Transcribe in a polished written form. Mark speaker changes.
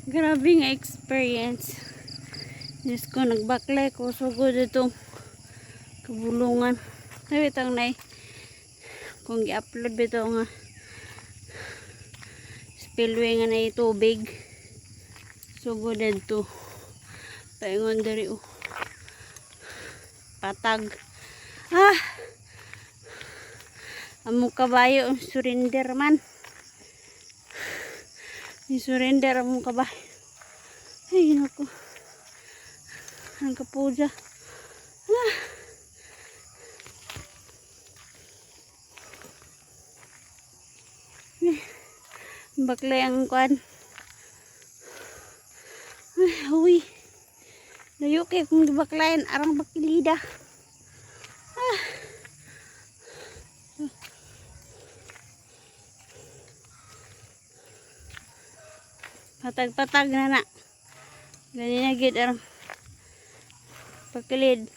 Speaker 1: Grabe nga experience. Diyos ko, nagbaklay ko. Sugod itong kabulungan. Ay, itong nay. Kung gi-upload bitaw nga spillway nga na tubig. Sugod dito. Paingon diri oh. Patag. Ah! Among kabayo, surrender man. Surrender among kabayo. Ay, naku. Ang kapuja. Ah. Eh, baklay ang kwan. Ay, huy. Layo kay kung gibaklayan arang bakilida. Ah. Patag-patag na na. Gani na gid arang pakilid.